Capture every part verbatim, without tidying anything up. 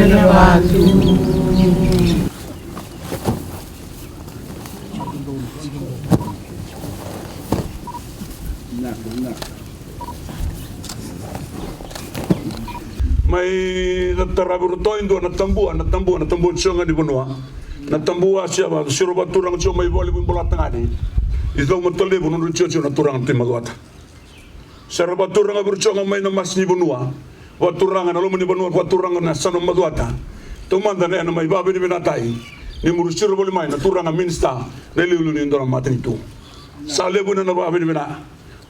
Mai na taravi ratou e dua na tabua, na tabua, na tabua tiko ga ni vanua. Na tabua sia va, siro vaturaga tiko mai Valevu i Bolatagane. I Caumatalevu, nodra tiko tiko na turaga tu i Macuata. Sara vaturaga vuru tiko ga mai na masi ni vanua. Vaturaga na loma ni vanua, vaturaga na sana Macuata. Taumada na ena mai vavinavinataki. Ni muru siro voli mai na turaga minisita na iliuliu ni dua na matanitu. Sa levu na na vavinavinaka.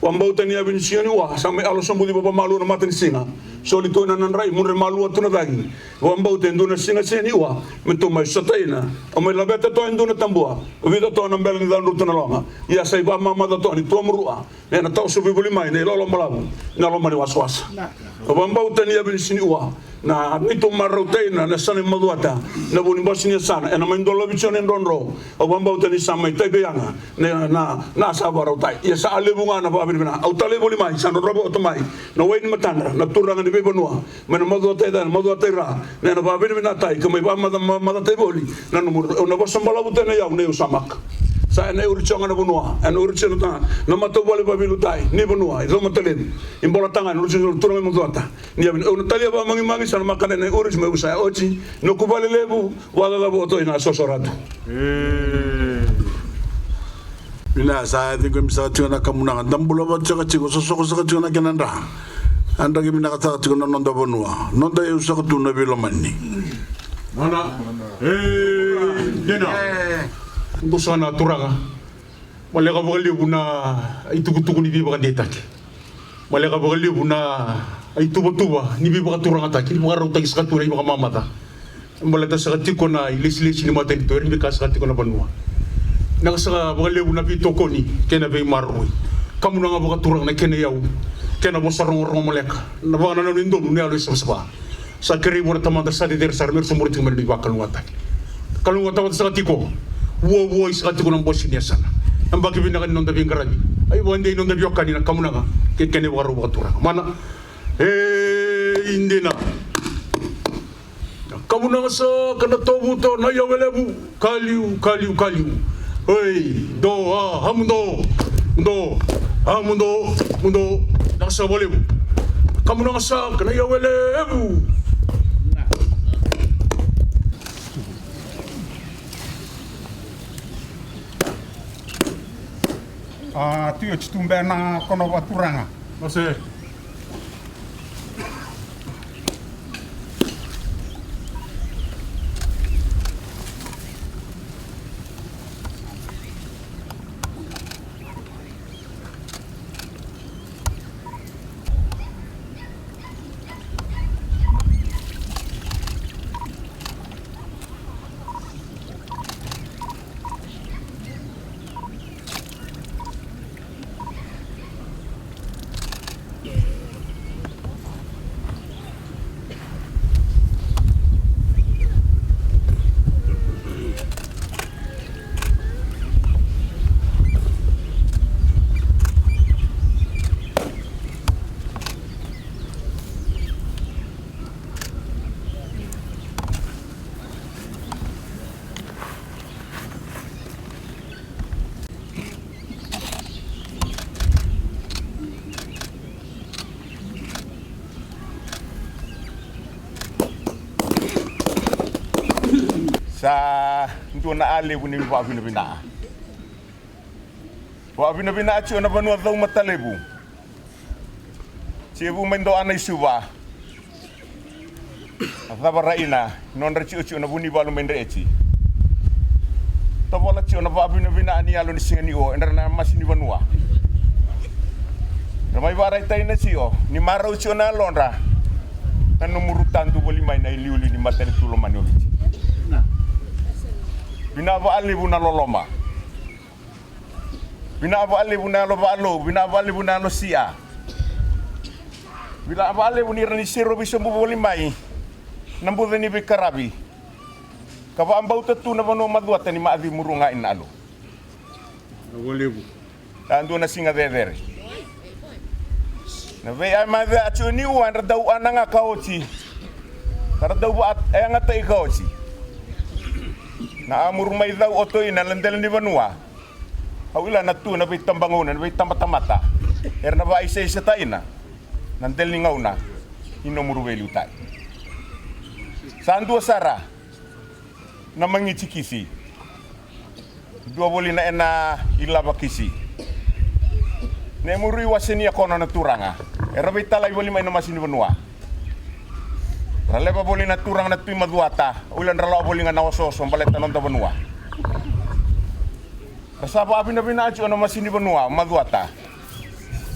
Vabauta ni yavi ni siga ni ua, sa mai alo sobuci vavamalua na mata ni siga. Soli tu na nadrai, mudre malua tu na cagi. Vabauta e dua na siga siga ni ua, me tou mai sotaina. O mai laveta toa e dua na tabua. Vica toa na bela ni cadru tu na loga. Ia sa i vamamaca toa ni tua murua. Ena tau sovi voli mai, na ilolo malavu. Na loma ni wasawasa. Vabauta ni yavi ni siga ni ua. Na neitou marautaka na, na sana i Macuata, na vu ni basi ni yasana, ena mai dolavi tiko na idrodro. Au vabauta ni sa mai taiva yaga, na, na, na sa varautai. Ia sa levu ga na vavinavinaka. Au talei voli mai, sa drodrova ota mai. Na wai ni matadra, na turaga ni veivanua. Mai na Macuata i ca, na Macuata i ra. Na, na vavinavinakatai, ka mai vamaca, ma, macatai voli. Na nomu, au na vosa balavu tena yau, na yau sa maka. Sa ena uri tiko ga na vanua, ena uri tiko na ta, na matavuvale vavilutai, ni vanua, i Caumatalevu. I Bolatagane, na uri tiko na turaga i Macuata. Ni yavi, au na talia vakamagimagi, sa na makana na uri, me usa e oti, noqu vale levu, vakacava o toi na sosoratu. E. Vinaka, sa yaci qo me saka tiko na kamunaga, da bula vata saka tiko, sosoko saka tiko na kena dra. A draki vinaka saka tiko na noda vanua, noda yau saka tu na veilomani. Mana, e, dina. Qo sa na turaga. Maleka vakalevu na itukutuku ni veivakadeitaki. Maleka vakalevu na ituvatuva ni veivakaturagataki, ni vakarautaki saka tu na ivakamamaca. Baleta saka tiko na ilesilesi ni matanitu, era beka saka tiko na vanua. Vinaka saka vakalevu na veitokoni kei na veimaroroi. Kamunaga vakaturaga na kena iyau, kei na vosa rogorogo maleka. Na vakanananu e donu na yalo e savasava. Sa kerei vua na Tamada sa cecere sara me ra sobu tiko mai na veivakalougatataki. Kalougata vata saka tiko. Vuavuai saka tiko na basi ni yasana. Yabaki vinaka ni noda veiqaravi. Ai vakadei noda veiwekani na kamunaga kei kena ivakarau vakaturaga. Mana. E, i dina. Kamunaga saka na tovuto na iyau e levu. Kaliu, kaliu, kaliu. Oi, do, a, hamudo, mudo, hamudo, mudo. Vinaka saka vakalevu. Kamunaga saka na iyau e levu. A, tu oti tu beka na kono vakaturaga. Mase. Sa dua na a levu ni vakavinavinaka. Vakavinavinaka tiko na vanua Caumatalevu. Tiko vu mai Doana i Suva. A cava raina nodra tiko tiko na Vunivalu mai Dreti. Tovola tiko na vakavinavinaka ni yalo ni siga ni o edra na masi ni vanua. Ra mai vakaraitaki na tiko ni marau tiko na yalodra. Na nomu rutadu voli mai na iliuliu ni matanitu lomani o Viti. Vinaka vakalevu na loloma. Vinaka vakalevu na yalo vakalou, vinaka vakalevu na yalo sia. Vinaka vakalevu ni ra ni serovi sobu voli mai na buca ni veikaravi. Ka vakabauta tu na vanua Macuata ni maci muru ga i na yalo. Vakalevu. A dua na siga cecere. Na veiai maci a tiko ni ua era dau ana ga ka oti. Ka ra dau vakayagataki ka oti na amuru mai cau oto ina na dela ni vanua. Au ila na tu na veitabagauna, na veitabatamata era na vakaisaisataina na dela ni gauna ni nomuru veiliutaki. Sa dua sara na magiti kisi. Dua voli na ena ilava kisi. Na emuru iwase ni yakono na turaga era veitalai voli mai na masi ni vanua. Ra leva voli na turaga na Tui Macuata, ula dra lawa voli ga na osooso baleta noda vanua. Ra sa vakavinavina ati o na masi ni vanua o Macuata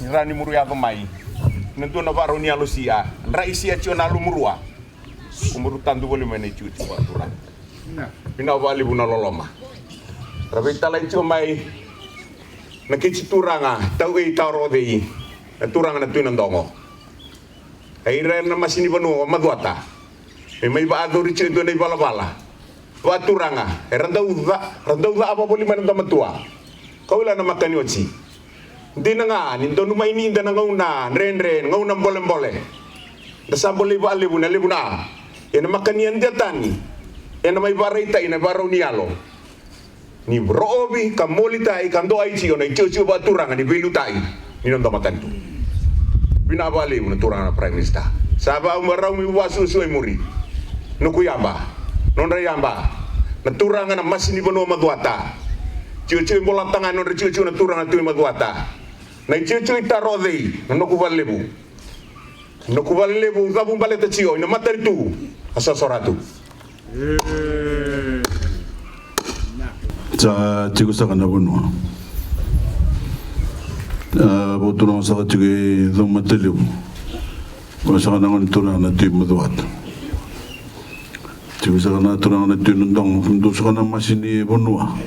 ni ra ni muru yaco mai na dua na vakarau ni yalo sia, dra isi ati o na alumurua. Ko muru tadu voli mai na itikotiko vakaturaga. Vinaka vakalevu na loloma. Ra veitalai tiko mai na kiti turaga tau ei taro cei, na turaga na Tui Nadogo. A ira na masi ni vanua o Macuata me mai vakayacori tiko e dua na ivalavala vakaturaga era dau ca, ra dau cava voli mai na damatua. Kau ila na makani oti. Dina ga ni donu mai ni da na gauna dredre, gauna bolebole. Da sa bolei vakalevu na levu na a ena makani a dia tani ena mai vakaraitai na vakarau ni yalo ni roovi ka molitai ka doaiti o na itikotiko vakaturaga ni veiliutaki ni noda matanitu. Vinaka vakalevu na turaga na Prime Minister. Sa vakarau meu vakasuasua i muri. Noqu yaba, nodra yaba na turaga na masi ni vanua Macuata. Tikotiko i Bolataga, nodra tikotiko na turaga na Tui Macuata. Na itikotiko i taro cei, na noqu valelevu. Noqu valelevu au cavu baleta tiko ina matanitu a sosoratu. Sa tiko saka na vanua. A, vakaturaga saka tiko e cau matalevu. Ko saka na gone turaga na Tui Macuata. Tiko saka na turaga na Tui Nadogo, dou saka na masi ni vanua.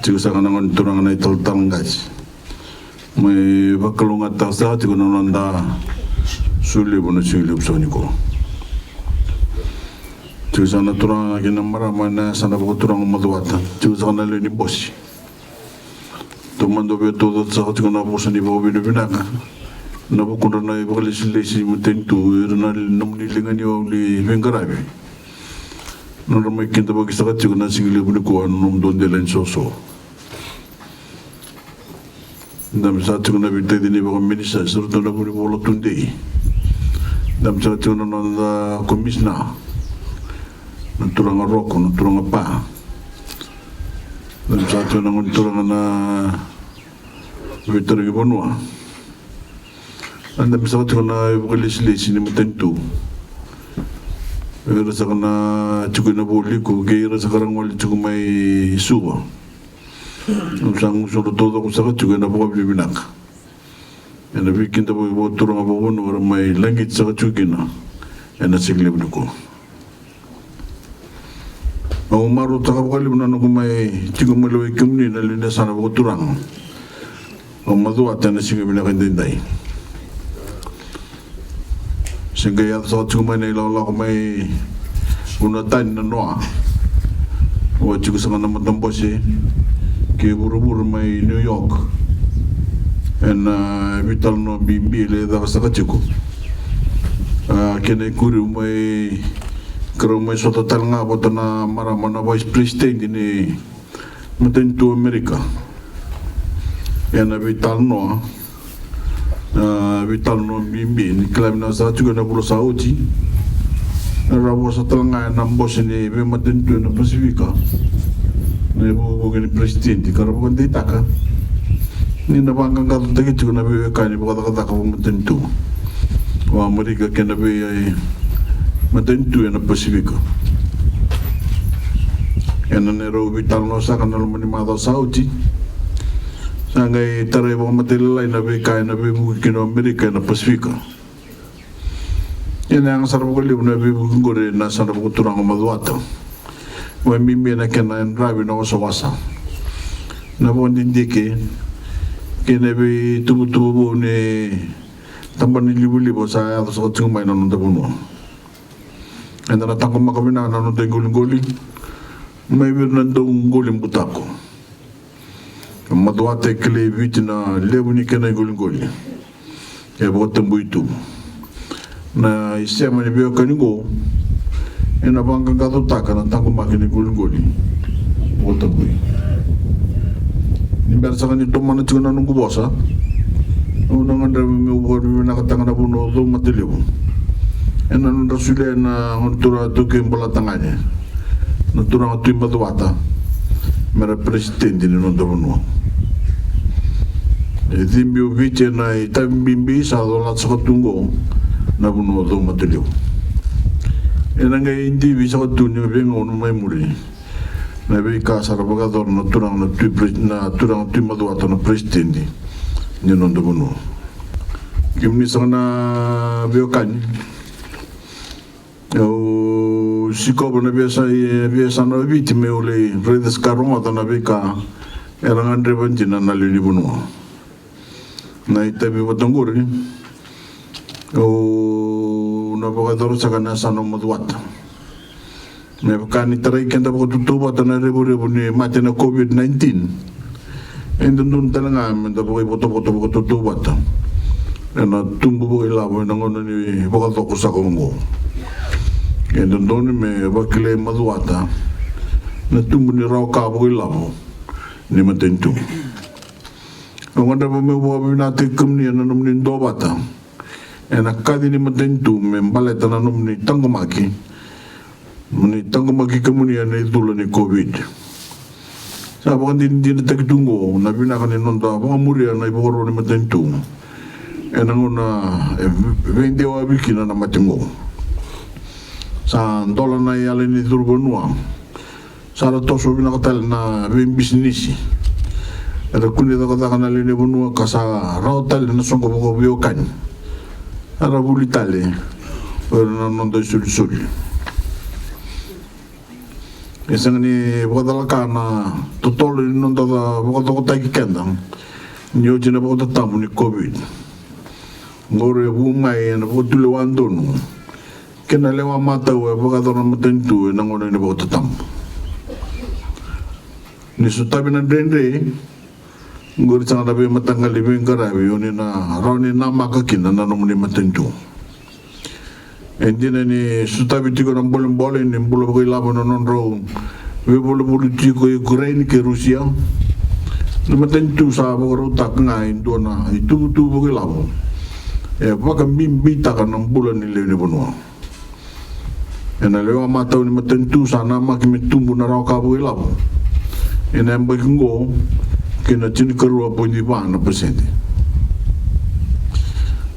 Tiko saka na gone turaga na italatala qasi. Mai vakalougatataka saka tiko na noda sulevu na siga levu saka nikua. Tiko saka na turaga kei na marama ena yasana vakaturaga Macuata. Tiko saka na lewe ni bose. Taumada au via tauca saka tiko na vosa ni vakavinavinaka na vukudra na ivakalesilesi ni matanitu, ira na nomuni liga ni au ni veiqaravi. Nodra mai kidavaki saka tiko na siga levu nikua na nomudou dela ni soso. Dabe saka tiko na veitacini vakaminisita, sa ratou na vunivola tudei. Dabe saka tiko na noda komisina, na turaga Roko, na turaga Pa. Dabe saka tiko na gone turaga na veitarogi vanua. A dabe saka tiko na ivakalesilesi ni matanitu. Ira saka na tiko ina Vualiku kei ira saka ra gole tiko mai Suva. Au sa gusu ratou coko saka tiko ena vakavinavinaka ena veikidavaki vakaturaga vakavanua era mai lagiti saka tiko kina ena siga levu nikua. Au marautaka vakalevu na noqu mai tiko mai lewai kemuni na lewe ni yasana vakaturaga o Macuata ena siga vinaka edaidai. Se qai yaco saka tiko mai na ilakolako mai vanua tani na noa. Au a tiko saka na matabose kei vuravura mai New York ena veitalanoa bibi e lai caka saka tiko. A, kena ikuri au mai, keirau mai sota tale ga vata na marama na vice president ni matanitu Amerika ena veitalanoa, a, veitalanoa bibi ni kila vinaka saka tiko ena vula sa oti. Era vosa tale ga ena bose ni veimatanitu ena Pasifika na ivukevuke ni president ka ra vakadeitaka ni na vaqaqacotaki tiko na veiwekani vakacakacaka vakamatanitu o Amerika kei na veimatanitu ena Pasifika. Ena neirau veitalanoa saka na loma ni macawa sa oti, sa qai tarai vakamatailalai na veika ena veivuke kina o Amerika ena Pasifika. Ena yaga sara vakalevu na veivuke qori ena yasana vakaturaga o Macuata. Vakabibi ena kena yadravi na wasawasa, na vakadidike kei na veituvatuva vou ni tabana ni livaliva sa yaco saka tiko mai na noda vanua. Eda na taqomaka vinaka na noda iqoliqoli mai vei ira na dauqoli butako. Macuata e kilai Viti na levu ni kena iqoliqoli e vakatabui tu. Na isema ni veiwekani oqo ena vaqaqacotaka na taqomaki ni qoliqoli vakatabui. Ni bera saka ni tomana tiko na noqu vosa, au na gadreva meu vakavinavinakataka na vanua o Caumatalevu ena nodra solia na gone turaga Taukei Bolatagane, na turaga Tui Macuata, me ra peresitedi ni noda vanua. E cibi o Viti ena itavi bibi sa colata saka tu oqo na vanua o Caumatalevu. Ena qai divi saka tu ni veigauna mai muri na veika sa ra vakayacora na turaga na Tui Pres-, na turaga Tui Macuata na peresitedi ni noda vanua. Kemuni saka na veiwekani, au sikova na veiyasa-, veiyasana o Viti meu lai raica saka, rogoca na veika era gadreva dina na lewe ni vanua. Na itavi vata oqori au na vakayacora saka na yasana o Macuata. Me vaka ni tarai keda vakatautauvata na revurevu ni mate na COVID nineteen, e dodonu tale ga meda vakaivotavota vakatautauvata ena tubu vakailavo ena gauna ni vakacoko saka oqo. E dodonu me vakilai Macuata na tubu ni rawa ka vakailavo ni matanitu. Au gadreva meu vakavinavinakataki kemuni ena nomuni duavata ena kaci ni matanitu me baleta na nomuni taqomaki, nomuni taqomaki kemuni ena icula ni COVID. Sa vakadinadinataki tu oqo na vinaka ni noda vakamuria na ivakaro ni matanitu ena gauna e veidewavi kina na mate oqo. Sa dola na iyala ni curu vanua. Sa ra toso vinaka tale na veibisinisi. Era kune cakacaka na lewe ni vanua ka sa rawa tale na soqo vakaveiwekani. Era vuli tale o ira na noda isolisoli. E sega ni vakacalaka na totolo ni noda vakacokotaki keda ni oti na vakatatabu ni COVID. Oqori e vu mai ena vakatulewa donu kei na lewa matau e vakayacora na matanitu ena gauna ni vakatatabu. Ni sotavi na dredre, oqori saka na veimataqali veiqaravi o ni na rawa ni namaka kina na nomuni matanitu. E dina ni sotavi tiko na bolebole ni bula vakailavo na nodrau veivolivoli tiko i Ukraine kei Rusia, na matanitu sa vakarautaka ga e dua na ituvatuva vakailavo e vakabibitaka na bula ni lewe ni vanua. Ena lewa matau ni matanitu sa namaki me tubu na rawa ka vakailavo ena yabaki oqo ki na tinikarua poidi va na pasede.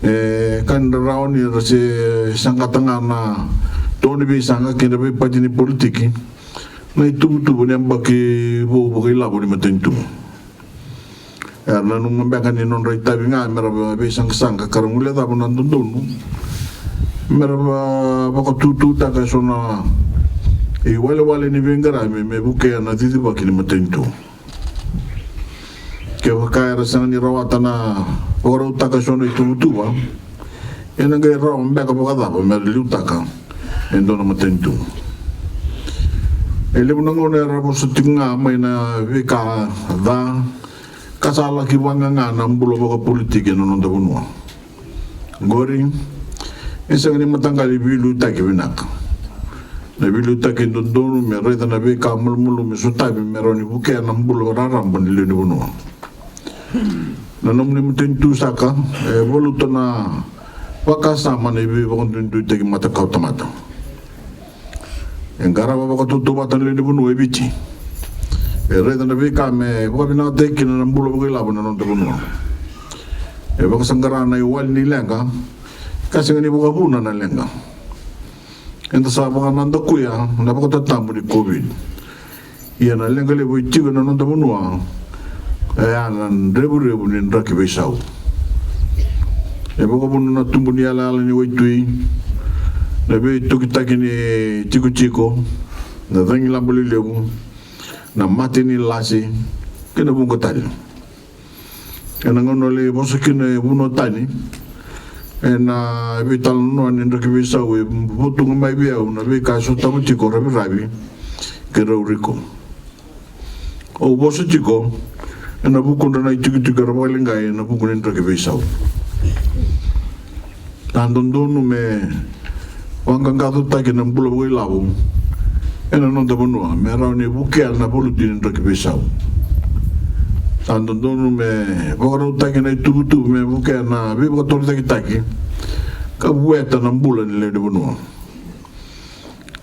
E ka ni rarawa ni ra se saqata ga na to ni veisaqa kei na veipati ni politiki na ituvatuva ni yabaki vou vakailavo ni matanitu. Era nanuma beka ni nodra itavi ga me ra veisaqasaqa ka ra guilecava na dodonu me ra vakatututaka eso na iwalewale ni veiqaravi me vukea na cicivaki ni matanitu. Kevaka era sega ni rawata na vakarautaka eso na ituvatuva, ena qai rawa beka vakacava me ra liutaka e dua na matanitu? E levu na gauna era vosa tiko ga mai na veika ca ka sa laki vaqaqa na bula vakapolitiki ena noda vanua. Oqori e sega ni mataqali veiliutaki vinaka. Na veiliutaki e dodonu me raica na veika malumalumu e sotavi me rawa ni vukea na bula raraba ni lewe ni vanua. Na nomuni matanitu saka e valuta na vakasama na ivakadonui teki mata kau tamata. E qarava vakatautauvata na lewe ni vanua e Viti. E raica na veika me vakavinakataki kina na bula vakailavo na noda vanua. E vakasaqara na iwali ni leqa ka sega ni vakavuna na leqa. Eda sa vakanadakuya na vakatatabu ni COVID. Ia na leqa levu e tiko ena noda vanua e a na revurevu ni draki veisau. E vakavuna na tubu ni yalayala ni waitui, na veitokitaki ni tikotiko, na cagilaba lelevu, na mate ni lasi kei na vuqa tale. Ena gauna lai vosa kina e Vunua Tani ena veitalanoa ni draki veisau, e votuga mai vei au na veika e sotava tiko o Raviravi kei Rauriko. Au vosa tiko ena vukudra na itikotiko era vakaleqai ena vuku ni draki veisau. Sa dodonu me vaqaqacotaki na bula vakailavo ena noda vanua me rawa ni vukea na valuti ni draki veisau. Sa dodonu me vakarautaki na ituvatuva me vukea na veivakatorocaketaki ka vueta na bula ni lewe ni vanua.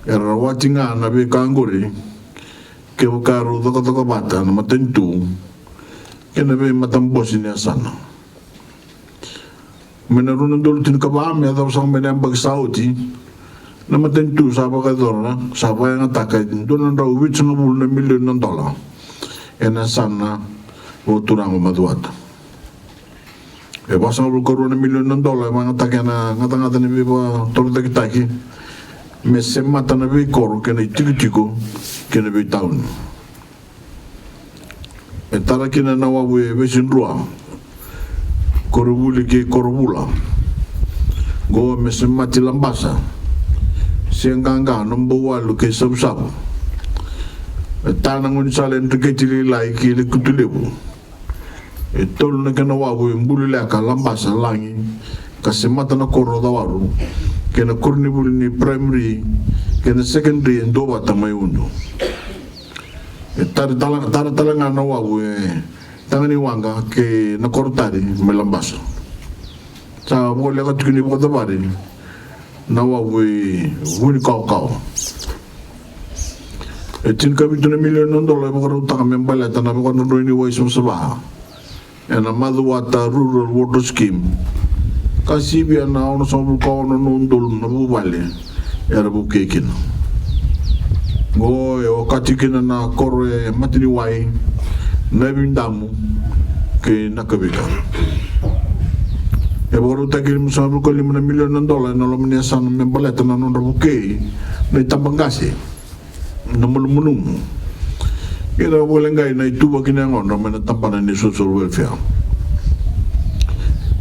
Era rawati ga na veika oqori kevaka rau cakacaka vata na matanitu kei na veimatabose ni yasana. Mai na rua na udolu tinikava me yacova saka mai na yabaki sa oti, na matanitu sa vakayacora, sa vakayagataka e dua na drau vitusagavulu na milioni na dola ena yasana vakaturaga o Macuata. E vasagavulu ka rua na milioni na dola e vakayagataka ena gacagaca ni veivakatorocaketaki me semata na veikoro kei na itikotiko kei na veitauni. E tara kina na wavu e Vesidrua, Korovuli kei Korovula. Qo me semati Labasa, Seaqaqa, Nabouwalu kei Savusavu. E tara na gaunisala e Dreketi Lailai kei Lekutulevu. E tolu na kena wavu e Bululeka, Labasa, Lagi, ka semata na koro o Cawaru kei na koronivuli ni primary kei na secondary e Duavata mai Udu. E tara tale, tara tale ga na wavu e Taganiwaqa kei na Korotari mai Labasa. Sa voleka tiko ni vakacavari na wavu e Vunikawakawa. E tinikavitu na milioni na dola e vakarautaka me baleta na vakadrodroi ni wai savasava ena Macuata Rural Water Scheme, ka sivia na onosagavulu ka ono na udolu na vuvale era vukei kina. Qo e okati kina na koro e Mataniwai, Navidamu kei Nakavika. E vakarautaki e limasagavulu ka lima na milioni na dola ena loma ni yasana me baleta na nodra vukei na itabaqase, na malumalumu kei na vakaleqai na ituvaki ni yagodra mai na tabana ni social welfare.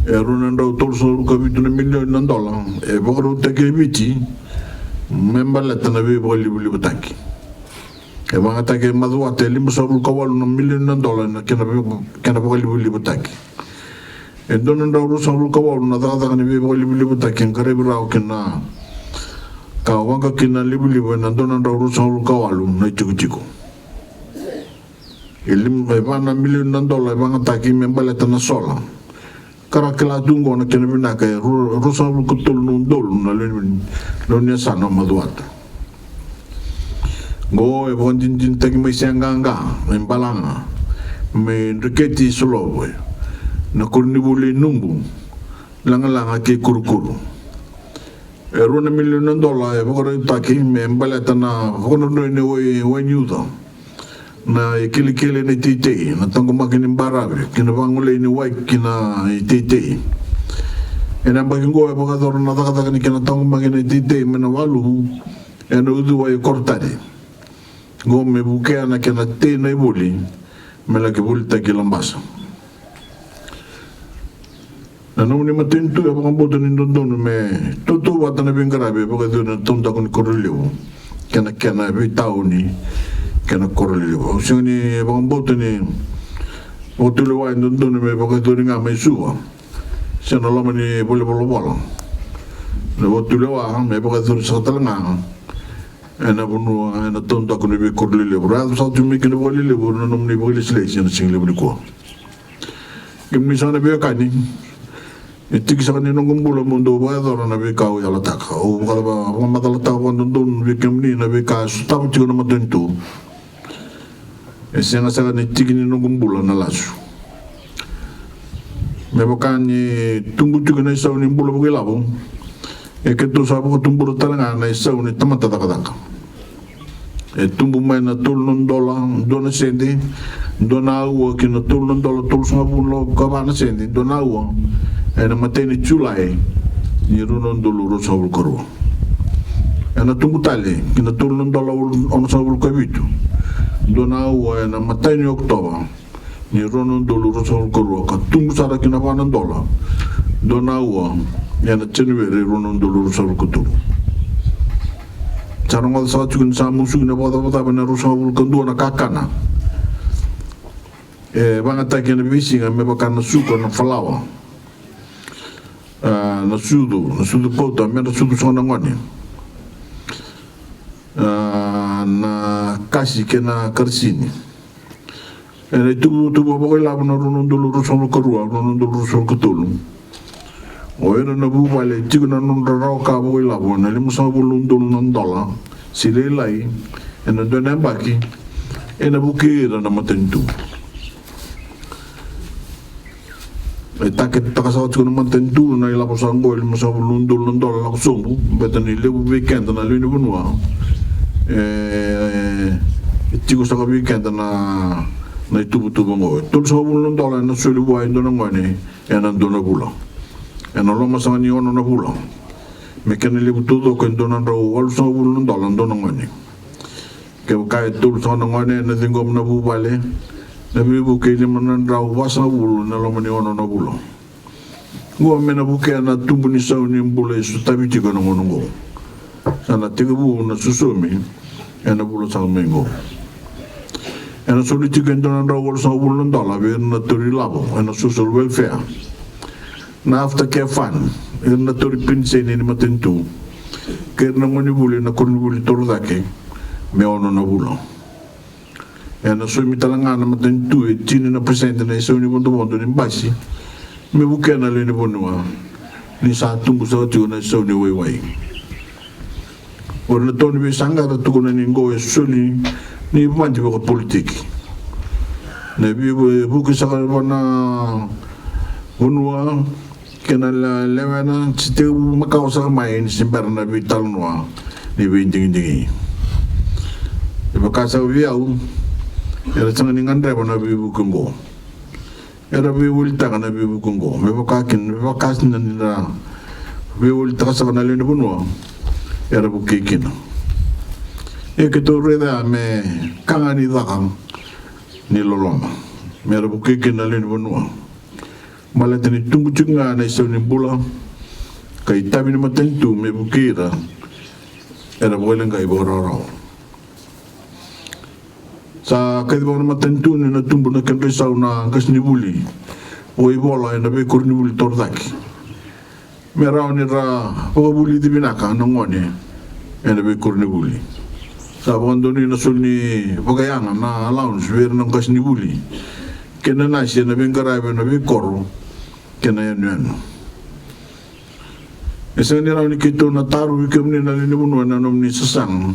E rua na drau tolusagavulu ka vitu na milioni na dola e vakarautaki e Viti me baleta na veivakalivalivataki. E vakayagataki e Macuata e limasagavulu ka walu na milioni na dola ena kena vei-, kena vakalivalivataki. E dua na drau ruasagavulu ka walu na cakacaka ni veivakalivalivataki e qaravi rawa kina ka waqa kina livaliva ena dua na drau ruasagavulu ka walu na itikotiko. E lima, e va na milioni na dola e vakayagataki me baleta na sola. Ka ra kila tu qo na kena vinaka e ru-, ruasagavulu ka tolu na udolu na lewe ni, lewe ni yasana o Macuata. Qo e vakadinadinataki mai Seaqaqa, mai Balaga, mai Dreketi Solovoi, na koronivuli e Nubu, Lagalaga kei Kurukuru. E rua na milioni na dola e vakarautaki me baleta na vakadrodroi ni wai, wai ni uca, na ikelekele ni teitei, na taqomaki ni baravi kei na vagolei ni wai ki na iteitei. Ena yabaki qo e vakayacora na cakacaka ni kena taqomaki na iteitei mai na waluvu ena uciwai e Korotari. Qo me vukea na kena tei na ivoli me laki volitaki Labasa. Na nomuni matanitu e vakabauta ni dodonu me tautauvata na veiqaravi e vakayacori ena taudaku ni koro lelevu kei na kena veitauni kei na koro lelevu. Au sega ni vakabauta ni vakatulewa e dodonu me vakayacori ga mai Suva se na loma ni valenivolavola. Na vakatulewa me vakayacori saka tale ga ena vanua, ena taudaku ni veikoro lelevu. Ra yaco saka tu mai kina vakalelevu na nomuni vakailesilesi ena siga levu nikua. Kemuni saka na veiwekani, e tiki saka ni noqu bula meu dau vakayacora na veika au yalataka. Au vaka-, vakamacalataka vakadodonu vei kemuni na veika e sotava tiko na matanitu. E sega saka ni tiki ni noqu bula na lasu. Me vaka ni tubu tiko na isau ni bula vakailavo, e keitou sa vakatubura tale ga na isau ni tamata cakacaka. E tubu mai na tolu na dola dua na sede dua na aua ki na tolu na dola tolusagavulu ka va na sede dua na aua ena imatai ni Julai ni rua na udolu ruasagavulu ka rua. Ena tubu tale ki na tolu na dola onosagavulu ka vitu dua na aua ena imatai ni Okotova ni rua na udolu ruasagavulu ka rua, ka tubu sara ki na va na dola dua na aua ena Janueri rua na udolu ruasagavulu ka tolu. Sa rogoca saka tiko ni sa musuki na vakacavacava ena ruasagavulu ka dua na kakana e vakayagataki ena veisiga me vaka na suka, na falawa. A, na sucu, na sucu pauta, me na sucu saka na gone. A, na kasi kei na karisini. E na ituvatuva vakailavo na rua na udolu ruasagavulu ka rua, rua na udolu ruasagavulu ka tolu. O ira na vuvale e tiko na nodra rawa ka vakailavo na limasagavulu na udolu na dola se lailai e na dua na yabaki, e na vukei ira na matanitu. E taketaka saka tiko na matanitu na ilavo saka oqo e limasagavulu na udolu na dola lako sobu, beta ni levu vei keda na lewe ni vanua e tiko saka vei keda na, na ituvatuva oqo. E tolusagavulu na dola e na soli vua e dua na gone e na dua na vula. E na loma saka ni ono na vula. Me kena levu taucoko e dua na drau walusagavulu na dola dua na gone. Kevaka e tolu saka na gone e na ciqoma na vuvale na veivuke e lima na drau vasagavulu e na loma ni ono na vula. Oqo me na vukea na tubu ni sau ni bula e sotavi tiko e na gauna oqo. Sa na tekivu na sosomi e na vula saka mai oqo. E na soli tiko e dua na drau walusagavulu na dola vei ira na tauri lavo e na social welfare, na after care fund, ira na tauri peniseni ni matanitu kei ira na gonevuli e na koronivuli torocake me ono na vula. E na saumi tale ga na matanitu e tini na pasede na isau ni vodovodo ni basi me vukea na lewe ni vanua ni sa tubu saka tiko na isau ni waiwai. O ira na tau ni veisaqata tukuna ni oqo e soli ni vadi vakapolitiki. Na veivuke saka vua na vanua kei na le-, lewena se tekivu makawa saka mai ni se bera na veitalanoa ni veidigidigi. E vaka saka vei au, era sega ni gadreva na veivuke oqo. Era veiwalitaka na veivuke oqo me vaka kina, me vaka sina ni ra veiwalitaka saka na lewe ni vanua era vukei kina. Ia keitou raica me ka ga ni caka ni loloma me ra vukei kina na lewe ni vanua. Baleta ni tubu tiko ga na isau ni bula ka itavi ni matanitu me vukei ira era vakaleqai vakarawarawa. Sa kacivaka na matanitu ni na tubu na kedra isau na qasenivuli vakaivola e na veikoronivuli torocake me rawa ni ra vakavulici vinaka na gone e na veikoronivuli. Sa vakadonui na soli ni vakayaga na allowance vei ira na qasenivuli kei na nasi e na veiqaravi e na veikoro kei na yanuyanu. E sega ni rawa ni keitou na tarovi kemuni na lewe ni vanua na nomuni sasaga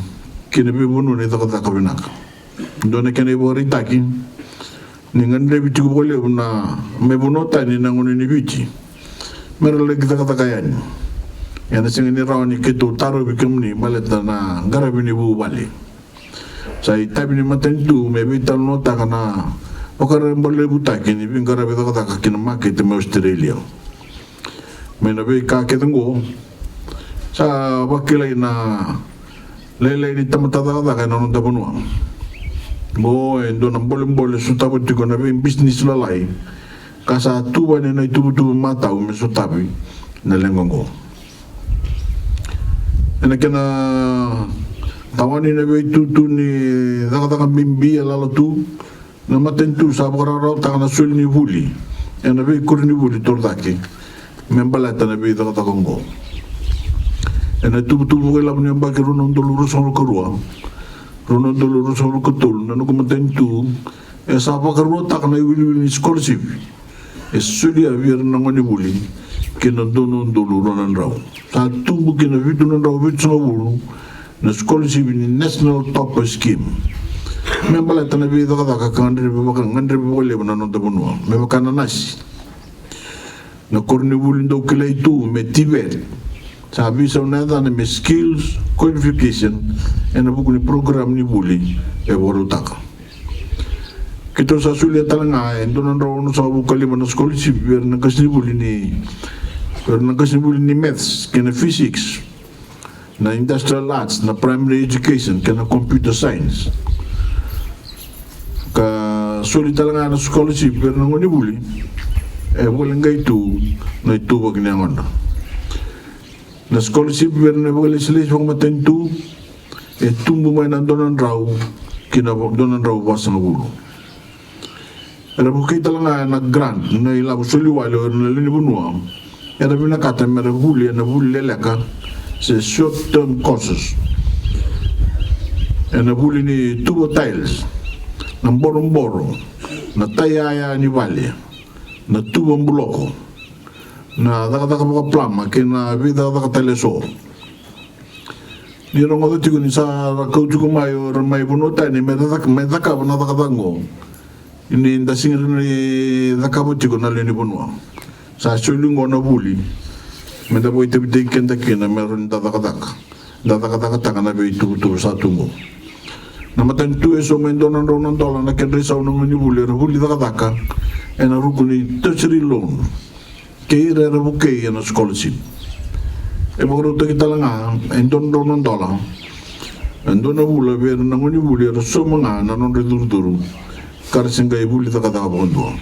ki na veivanua ni cakacaka vinaka. Dua na kena ivakaraitaki ni gadrevi tiko vakalevu na mai vanua tani na gone ni Viti me ra laki cakacaka yani. E na sega ni rawa ni keitou tarovi kemuni baleta na qaravi ni vuvale. Sa itavi ni matanitu me veitalanoataka na vakarabailevutaki ni veiqaravi cakacaka ki na makete mai Australia. Mai na veika kece oqo sa vakilai na lailai ni tamata cakacaka e na noda vanua. Oqo e dua na bolebole sotava tiko na veibisinisi lalai ka sa tuvani na ituvatuva matau me sotavi na leqa oqo. E na kena tawani na veitutu ni cakacaka bibi e lala tu, na matanitu sa vakarawarawataka na soli ni vuli e na veikoronivuli torocake me baleta na veicakacaka oqo. E na ituvatuva vakailavo ni yabaki rua na udolu ruasagavulu ka rua, rua na udolu ruasagavulu ka tolu, na noqu matanitu e sa vakaruataka na iwiliwili ni scholarship e solia vei ira na gonevuli ki na dua na udolu rua na drau. Sa tubu ki na vitu na drau vitusagavulu na scholarship ni National Topper Scheme me baleta na veicakacaka ka gadrevi vaka, gadrevi vakalevu na noda vanua, me vaka na nasi. Na koronivuli dau kilai tu me TVET sa veisau na yacana me skills qualification e na vuku ni program ni vuli e vakarautaka. Keitou sa solia tale ga e dua na drau onosagavulu ka lima na scholarship vei ira na qasenivuli ni, vei ira na qasenivuli ni maths kei na physics, na industrial arts, na primary education kei na computer science. Ka soli tale ga na scholarship vei ira na gonevuli e vakaleqai tu na ituvaki ni yagoda. Na scholarship vei ira na vakalesilesi vakamatanitu e tubu mai na dua na drau ki na va-, dua na drau vasagavulu. Era vukei tale ga e na grant na ilavo soli wale o ira na lewe ni vanua era vinakata me ra vuli ena vuli leleka se short term courses, ena vuli ni tuva tiles, na boroboro, na taiyaya ni vale, na tuva buloko, na cakacaka vakapalama kei na veicakacaka tale eso. Ni rogoca tiko ni sa ra kau tiko mai o ira mai vanua tani me ra caka, me cakava na cakacaka oqo. Ni da sega ni cakava tiko na lewe ni vanua. Sa soli oqo na vuli me da vakaitavitaki keda kina me rawa ni da cakacaka, da cakacakataka na veituvatuva sa tu oqo. Na matanitu e sauma e dua na drau na dola na kedra isau na gone ni vuli era vuli cakacaka ena ruku ni tertiary loan kei ira era vukei ena scholarship. E vakarautaki tale ga e dua na drau na dola e dua na vula vei ira na gone ni vuli era sauma ga na nodra icurucuru ka ra se qai vuli cakacaka vakadua.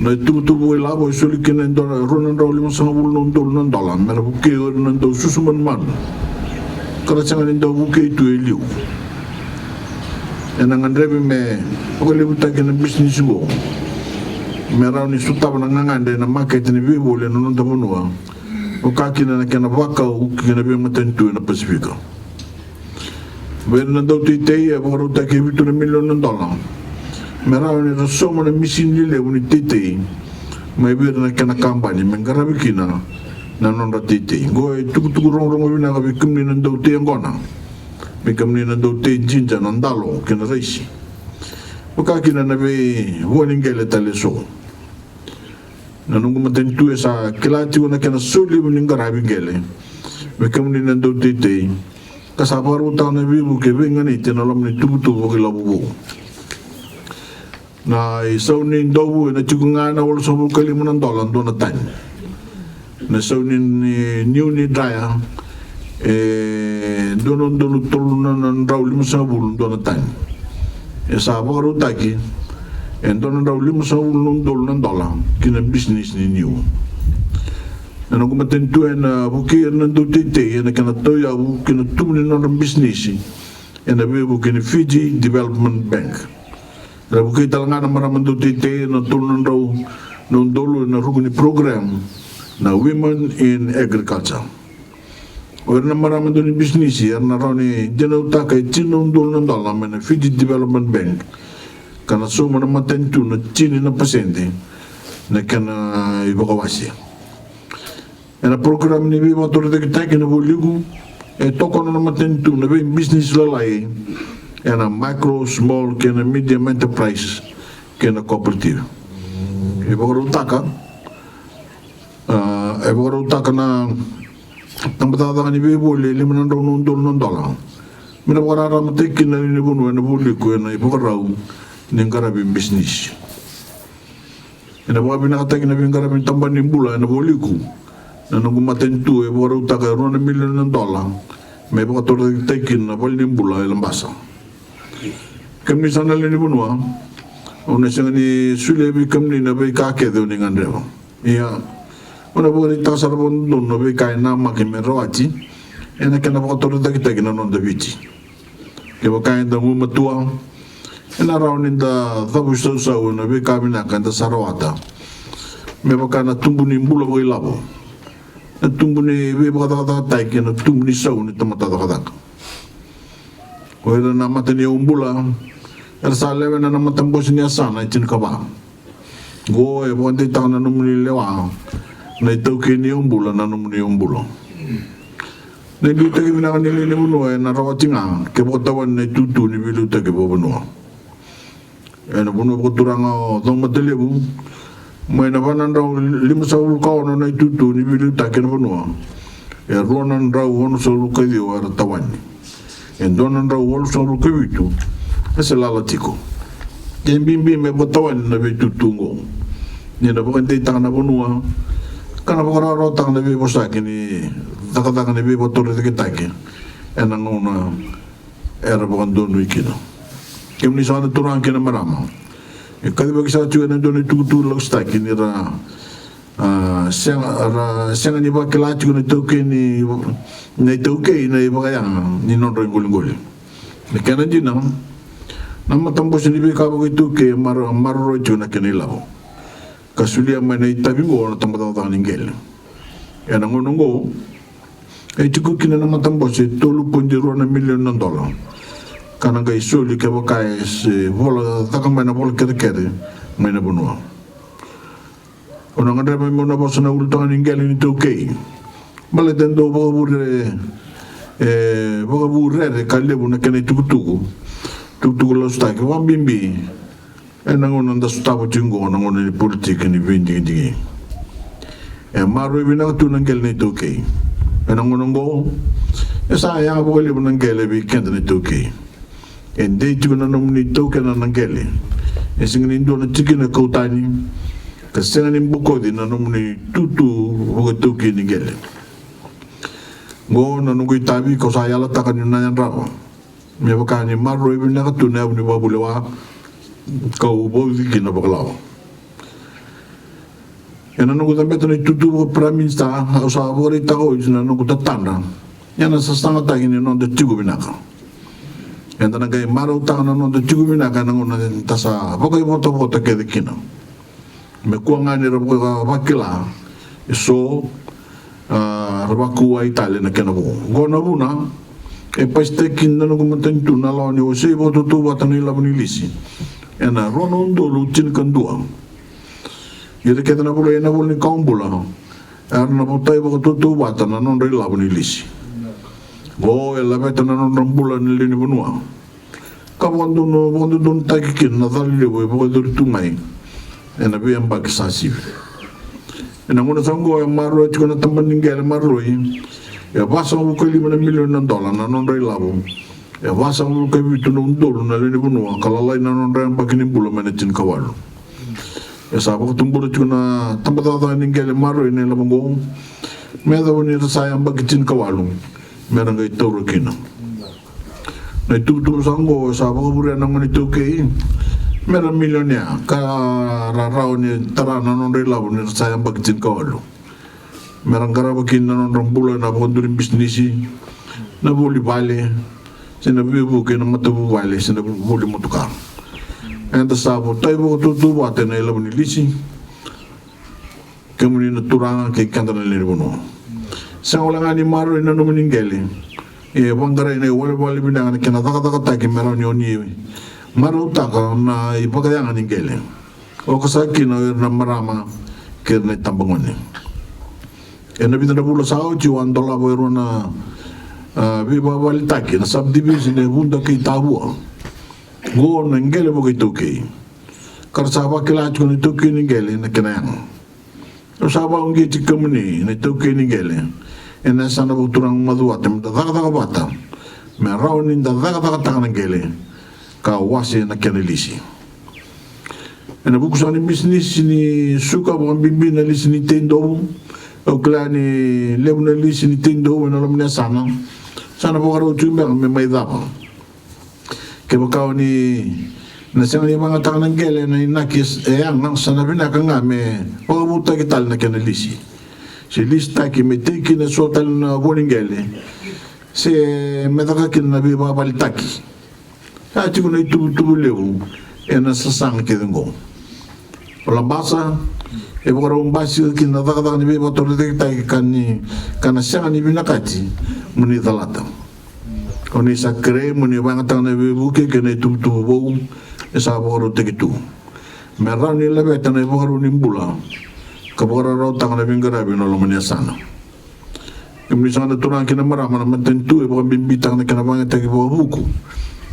Na ituvatuva vakailavo e soli kina e dua na rua na drau limasagavulu na udolu na dola me ra vukei o ira na dau susu manumanu ka ra sega ni dau vukei tu e liu. Ena gadrevi me vakalevutaki na bisinisi oqo me rawa ni sotava na gagadre ena makete ni veivoli ena noda vanua, vaka kina na kena vakau ki na veimatanitu ena Pasifika. Vei ira na dauteitei e vakarautaki e vitu na milioni na dola me rawa ni ra sauma na misini lelevu ni teitei mai vei ira na kena kabani me qaravi kina na nodra teitei. Oqo e tukutuku rogorogo vinaka vei kemuni na dautei yaqona, vei kemuni na dautei jinja, na dalo kei na raisi, vaka kina na veivua ni qele tale eso. Na noqu matanitu e sa kila tiko na kena soli levu ni qaravi qele vei kemuni na dauteitei, ka sa vakarautaka na veivuke veiganiti ena loma ni tuvatuva vakailavo vou. Na isau ni dovu ena tiko ga ena walusagavulu ka lima na dola dua na tani. Na isau ni, ni niu ni draya e dua na udolu tolu na drau limasagavulu dua na tani. E sa vakarautaki e dua na drau limasagavulu na udolu na dola ki na bisinisi ni niu. Na noqu matanitu ena vukei ira na dauteitei ena kena tauyavu ki na tubu ni nodra bisinisi ena veivuke ni Fiji Development Bank. Era vukei tale ga na marama dauteitei ena tolu na drau na udolu ena ruku ni program na Women in Agriculture. O ira na marama dau ni bisinisi era na rawa ni dinautaka e tini na udolu na dola mai na Fiji Development Bank, ka na sauma na matanitu na tini na pasede na kena ivakawase. Ena program ni veivakatorocaketaki na vualiku e tokona na matanitu na veibisinisi lalai ena micro, small kei na medium enterprise kei na cooperative. E vakarautaka, a, e vakarautaka na tabacakacaka ni veivoli e lima na drau na udolu na dola me na vakararamataki kina na lewe ni vanua ena vualiku ena ivakarau ni qaravi bisinisi. Ena vakavinakataki na veiqaravi ni tabana ni bula ena vualiku. Na noqu matanitu e vakarautaka e rua na milioni na dola me vakatorocaketaki kina na vale ni bula e Labasa. Kemuni saka na lewe ni vanua, au na sega ni solia vei kemuni na veika kece o ni gadreva. Ia, au na vakaraitaka sara vakadodonu na veika e namaki me rawati ena kena vakatorocaketaki na noda Viti. Kevaka eda gumatua, ena rawa ni da cavuisausau ena veika vinaka eda sa rawata, me vaka na tubu ni bula vakailavo, na tubu ni veivakacakacakataki, na tubu ni sau ni tamata cakacaka. O ira na mata ni yaubula era sa lewena na matabose ni yasana e tinikava. Oqo e vakadeitaka na nomuni lewa na itaukei ni yaubula, na nomuni yaubula. Na iliutaki vinaka ni lewe ni vanua ena rawati ga ke vakatawani na itutu ni veiliutaki vakavanua. Ena vanua vakaturaga o Caumatalevu, mai na va na drau limasagavulu ka ono na itutu ni veiliutaki ena vanua, e rua na drau onosagavulu ka ciwa era tawani. E dua na drau walusagavulu ka vitu e se lala tiko. E bibi me vakatawani na veitutu oqo ni na vakadeitaka na vanua ka na vakarawarawataka na veivosaki ni cakacaka ni veivakatorocaketaki ena gauna era vakadonui kina. Kemuni saka na turaga kei na marama, e kacivaki saka tiko ena dua na itukutuku lako sitaki ni ra A, sega, ra sega ni vakila tiko na itaukei ni, na itaukei na ivakayaga ni nodra iqoliqoli. Na kena dina, na matabose ni veika vakaitaukei e mara, maroroi tiko na kena ilavo. ka solia mai na itavi oqo na tabacakacaka ni qele. Ena gauna oqo e tiko kina na matabose e tolu poidi rua na milioni na dola ka na qai soli kevaka e se vola caka mai na vola kecekece mai na vanua. Au na gadreva meu na vosa na ulutaga ni qele ni iTaukei. Baleta e dau vakavure, e vakavurere ka levu na kena itukutuku, tukutuku lasutaki, vakabibi ena gauna da sotava tiko oqo na gauna ni politiki ni veidigidigi. E maroroi vinaka tu na qele ni iTaukei. Ena gauna oqo e sa yaga vakalevu na qele vei keda na iTaukei. E dei tiko na nomuni taukena na qele. E sega ni dua na tikina e kau tani ka sega ni bokoci na nomuni itutu vakaitaukei ni qele. Oqo na noqu itavi kau sa yalataka niu na yadrava me vaka ni maroroi vinaka tu na yavu ni vakavulewa kau vauci kina vakalawa. Ena noqu cabeta na itutu vaka-Prime Minister, au sa vakaraitaka oti na noqu tatadra ena sasagataki ni noda tiko vinaka. Eda na qai marautaka na noda tiko vinaka ena gauna eda sa vakaivotavota kece kina. Me kua ga ni ra vakila eso, a, ra vakauwai tale na kena vo. Oqo na vuna e pasitaki kina na noqu matanitu na lawa ni wasei vakatautauvata na ilavo ni lisi ena rua na udolu tinikadua. Ira kece na volai ena ivola ni kawa bula era na votai vakatautauvata na nodra ilavo ni lisi. Oqo e laveta na nodra bula na lewe ni vanua ka vakadodonutaki kina na cala levu e vakayacori tu mai ena veiyabaki sa sivi. Ena gauna sa oqo e maroroi tiko na tabana ni qele maroroi. E vasagavulu ka lima na milioni na dola na nodra ilavo. E vasagavulu ka vitu na udolu na lewe ni vanua ka lalai na nodra yabaki ni bula mai na tinikawalu. E sa vakatubura tiko na tabacakacaka ni qele maroroi na ilavo oqo me yacova ni ra sa yabaki tinikawalu me ra qai taura kina. Na ituvatuva sa oqo e sa vakavurea na gone iTaukei me ra milionea ka ra rawa ni tara na nodra ilavo ni ra sa yabaki tinikawalu, me ra qarava kina na nodra bula ena vakaduri bisinisi, na voli vale, se na veivuke ena matavuvale, se na voli motoka. Eda sa votai vakatautauvata ena ilavo ni lisi. Kemuni na turaga kei keda na lewe ni vanua, sega wale ga ni maroroi na nomuni qele, e vaqarai na iwalewale vinaka na kena cakacakataki me rawa ni oni marautaka na ivakayaga ni qele. Oka saka kina o ira na marama kei ira na itabagone. Ena vica na vula sa oti au a dolava e rua na, a, veivakavuvulitaki na subdivision e Vuda kei Tavua. Oqo na qele vakaitaukei ka ra sa vakila tiko na itaukei ni qele na kena yaga. Au sa vakauqeti kemuni na itaukei ni qele ena yasana vakaturaga Macuata me da cakacaka vata me rawa ni da cakacakataka na qele ka wase na kena lisi. Ena vuku saka ni bisinisi ni suka, vakabibi na lisi ni teidovu. Au kila ni levu na lisi ni teidovu ena loma ni yasana sa na vakarau tiko beka me mai cava. Kevaka o ni na sega ni vakayagataka na qele na inaki e yaga, sa na vinaka ga me vakavutaki tale na kena lisi, se lisitaki me tei kina eso tale na vua ni qele, se me caka kina na veivakavuvulitaki. Sa tiko na ituvatuva levu ena sasaga kece oqo. O Labasa e vakarau basika kina na cakacaka ni veivakatorocaketaki ka ni, ka na sega ni vinakati mo ni calata. O ni sa kerei mo ni vakayagataka na veivuke kei na ituvatuva vou e sa vakarautaki tu me rawa ni laveta na ivakarau ni bula ka vakarautaka na veiqaravi ena loma ni yasana. Kemuni saka na turaga kei na marama, na matanitu e vakabibitaka na kena vakayagataki vakavuku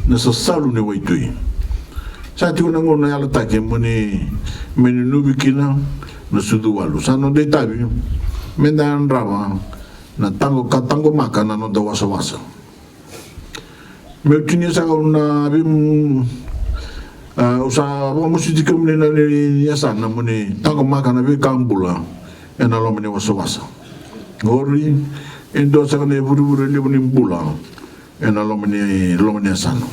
na sasalu ni waitui. Sa tiko na gauna yalataki mo ni, me ni nuvi kina na sucu walu. Sa noda itavi me da yadrava na taqo, ka taqomaka na noda wasawasa. Meu tinia saka au na vei, a, au sa vakamasuti kemuni na lewe ni yasana mo ni taqomaka na veika bula ena loma ni wasawasa. Qori e dua saka na ivurevure levu ni bula ena loma ni, loma ni yasana.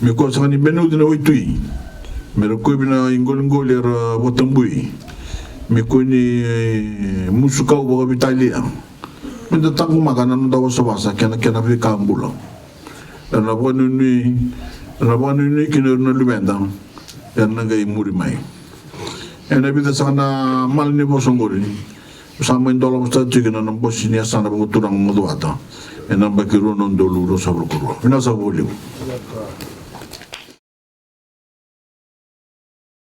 Me kua saka ni benuci na waitui, me ra kovi na iqoliqoli era vakatabui, me kua ni, e, musu kau vakaveitalia. Me da taqomaka na noda wasawasa kei na kena veika bula. Era na vakanuinui, era na vakanuinui kina o ira na luveda era na qai muri mai. Ena vica saka na mala ni vosa oqori, sa mai dola vosataka tiko na bose ni yasana vakaturaga o Macuata ena yabaki rua na udolu ruasagavulu ka rua. Vinaka saka vakalevu.